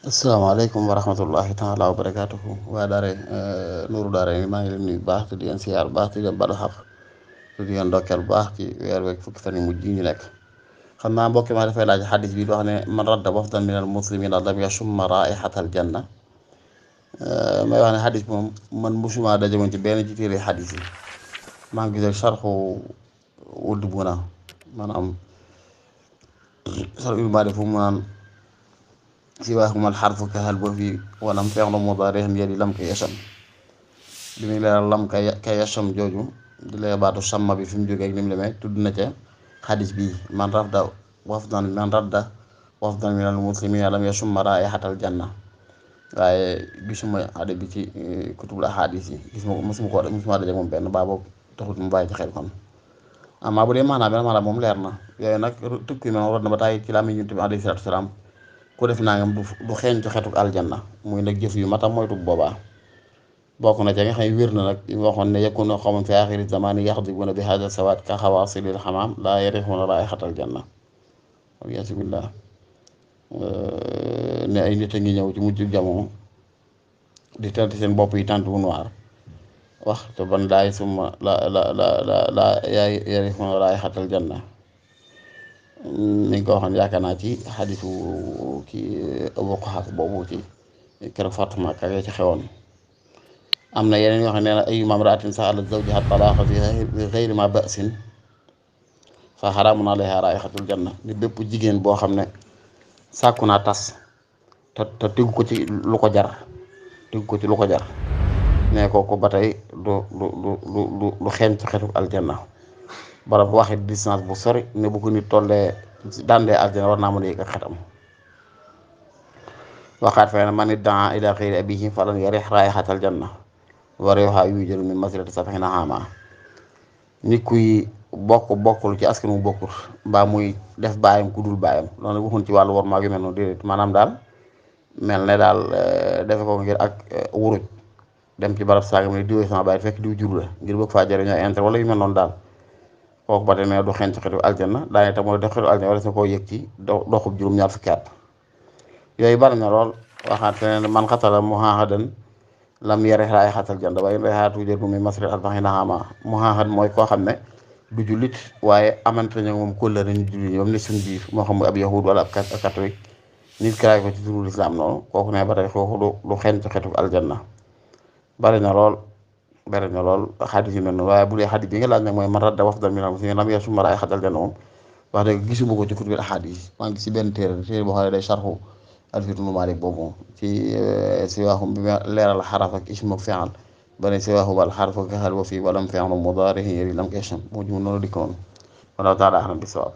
asalaamaaleykum wa rahmatullahi taala wa barakaatuhu waa daare Nuuru daare maa ngi leen nuyu bu baax te di leen siyaar bu baax te di leen balu xaq te di leen ndokkeel bu baax ci weer week fukki fan yu mujj yi ñu nekk. xam naa mbokk ma dafay laaj xadis bi di wax ne man radda wafdan min al muslimina lam yashumma raihatal janna. may wax ne xadis bi moom man musuma daje woon ci benn ci téere xadis yi. maa ngi gisee sarxu Wuld Buna maanaam sarxu maa def mu naan siwaahuma alxarfu ka hal ba fii walam fi'lu mudaari'in yali lam ka yasham bi muy leeral lam ka yasham jooju di lay baatu sàmma bi fi mu jógee ak ni mu demee tudd na ca xadis bii man radda wafdan min al muslimina lam yashumma raihatal janna. waaye gisuma xadis bi ci kutubul ahadis yi mosuma daje moom benn baa boobu taxut mu bàyyi ci xel kon amaa bu dee maanaam moom leer na yooyu nag tukki man rod na ba tàyyi ci laa mi Yonent bi alayhi salaatu salaam ku def nangam du xeeñ ci xetuk aljanna muy nag jëf yu matam moytu boobaa bokk na ca nga xam ne wér na nag yi waxoon ne yakunu qawmun fi aaxiri zamaani yaxdibuuna bi haada sawaad ka xawaasilil xamaam laa yarixuuna raa'ixatal janna waliyaadu billaah. ne ay nit a ngi ñëw ci mujj jamono di tent seen bopp yi tànt bu noir wax te ban laay suma la yarixuuna raa'ixatal janna mi ngi ko waxoon yaakaar naa ci xadisu kii Abu Quhaaf boobu ci keroog Fatuma ka ci xewoon. am na yeneen yoo xam ne nee na ayyumaa imra'atin sa'alat zawjaha talaaqa fi ghayri ma ba'sin fa haraamun alayha raa'ihatul janna ni bépp jigéen boo xam ne sàkku naa tas te tegu ko ci lu ko jar ne ko ba tey du xeeñ ci xetu aljanna. barab bu waxee distance bu sori ne bu ko nit tollee dandee aljana war naa mën a yëg ak xetam. waxaat fee na man iddaa ila xayri abihi falan yarih raihatal janna wa riihuhaa yujadu min masirati sab'iina aaman. nit kuy bokkul ci askan mu bokkul mbaa muy def baayam ku dul baayam loolu waxuñ ci wàllu war maa ngi mel noonu déedéet maanaam daal mel ne daal defe ko ngir ak wuruj dem ci barab saagam ne diw sama baay fekk diw jur la ngir bëgg faa jëriñoo intérêt wala yu mel noonu daal. kooku ba tey ne du xeeñ ci xetu aljanna daane tam mooy dox xetu aljanna wala sa koo yëg ci doxub juróom-ñaar fukki at yooyu bari na lool. waxaat feneen man xatala muhaahadan lam yarih raa'ihatal janna wa in raa'ihathu yujadu min masirati sab'iina aaman. muhaahad mooy koo xam ne du jullit waaye amante nañu moom kóllëre ñu jullit ñoom ne suñ biir moo xam ab yahud wala ab catholique nit kiraay ko ci turu lislaam noonu kooku ne ba tey kooku du xeeñ ci xetu aljanna. bari na lool xadis yi mel noonu waaye bu dee xadis bi nga laaj nag mooy man radda wafdan minal muslimiina lam yashumma raa'ihatal janna moom wax dëgg gisuma ko ci kutubul ahadis maa ngi si benn téere boo xam ne day sarxu Alfiyatu Ibnu Maalik boobu moom ci siwaahum bi ma leeral xaraf ak ism ak fi'l ba ne siwaahum al xarfu ka hal wa fii walam fi'lu mudaari'in yali lam ka yasham moo ji noonu dikk noonu wallaahu taala a'lam bis-sawaab.